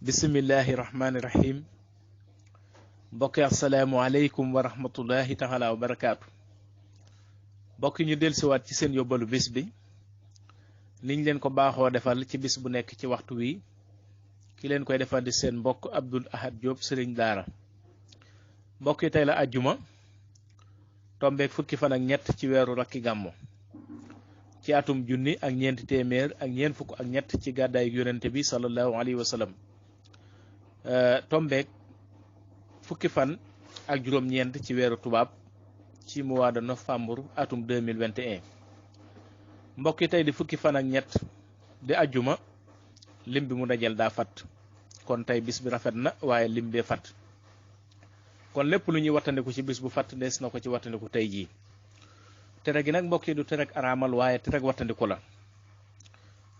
bismillahi rahmaani rahim mbokk yi asalaamualeykum wa rahmatullahi taala wa barakaatu. mbokk yi ñu dellusiwaat ci seen yóbbalu bis bi niñ leen ko baaxoo defal ci bis bu nekk ci waxtu wi ki leen koy defal di seen mbokk Abdoul Ahad Diop sëriñ daara. mbokk yi tey la ajjuma tombeek fukki fan ak ñett ci weeru rakki gàmmo ci atum junni ak ñeenti téeméer ak ñeent fukk ak ñett ci gàddaay yonente bi sallallahu alayhi wa sallam tombeek fukki fan ak juróom-ñeent ci weeru tubaab ci mois de novembre atum 2021. mbokk yi tey di fukki fan ak ñett di ajjuma lim bi mu dajal daa fat kon tey bis bi rafet na waaye lim bee fat kon lépp lu ñuy wattandiku ci bis bu fat des na ko ci wattandiku tey jii. tere gi nag mbokk yi du terek araamal waaye terek wattandiku la.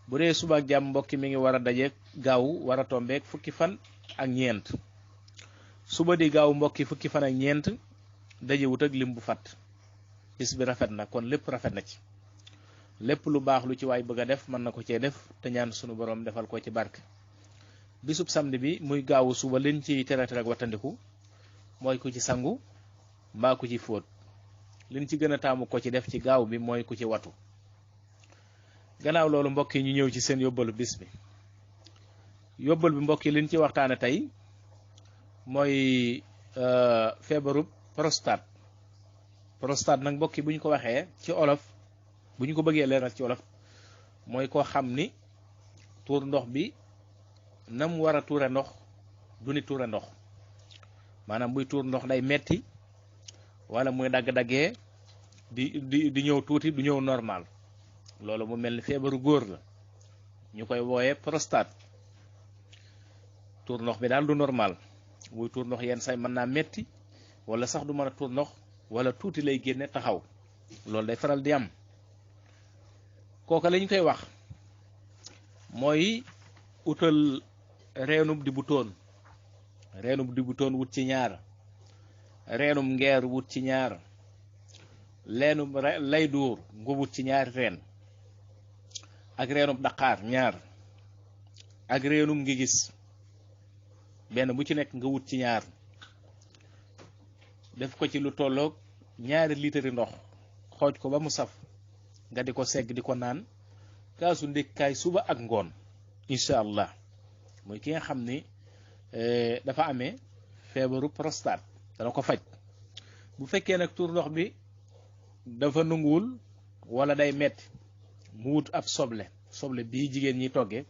bu dee suba ak jàmm mbokki mi ngi war a dajeek gaaw war a tombeek fukki fan ak ñeent suba di gaaw mbokki fukki fan ak ñeent dajewut ak lim bu fat bis bi rafet na kon lépp rafet na ci lépp lu baax lu ci waay bëgg a def mën na ko cee def te ñaan sunu borom defal ko ci barke. bisub samedi bi muy gaawu suba liñ ci tere terek wattandiku mooy ku ci sangu mbaa ku ci fóot liñ ci gën a taamu ko ci def ci gaaw bi mooy ku ci watu. gannaaw loolu mbokk yi ñu ñëw ci seen yóbbalu bis bi. yóbbal bi mbokk yi liñ ci waxtaane tey mooy feebaru prostate nag mbokk yi bu ñu ko waxee ci olof bu ñu ko bëggee leeral ci olof mooy koo xam ni tuur ndox bi nam war a tuure ndox du ni tuure ndox maanaam buy tuur ndox day metti wala muy dagg-daggee di ñëw tuuti du ñëw normal loolu mu mel ni feebaru góor la ñu koy wooyee prostate. tuur ndox bi daal du normal buy tuur ndox yenn say mën naa metti wala sax du mën a tuur ndox wala tuuti lay génne taxaw loolu day faral di am. kooka lañ koy wax mooy utal reenub di bu toon wut ci ñaar, reenum ngeer wut ci ñaar, leenum lay duur nga wut ci ñaari reen, ak reenum daqaar ñaar, ak reenum ngi gis benn bu ci nekk nga wut ci ñaar, def ko ci lu tolloog ñaari liitari ndox xooj ko ba mu saf nga di ko segg di ko naan kaasu ndékkaay suba ak ngoon incha allah. mooy ki nga xam ni dafa amee feebaru prostate dana ko faj. bu fekkee nag tuur ndox bi dafa nanguwul wala day metti mu wut ab soble bii jigéen ñi toggee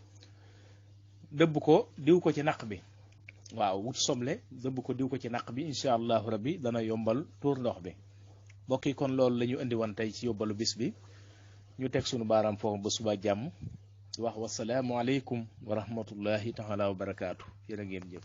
dëbb ko diw ko ci naq bi. waaw wut soble dëbb ko diw ko ci naq bi incha allahu rabbi dana yombal tuur ndox bi. mbokk yi kon loolu la ñu indi woon tey ci yóbbalu bis bi ñu teg sunu baaraam foofu ba suba jàmm wax wasalaamualeykum wa rahmatullahi taala wa barakaatu. jërë ngeen jëf.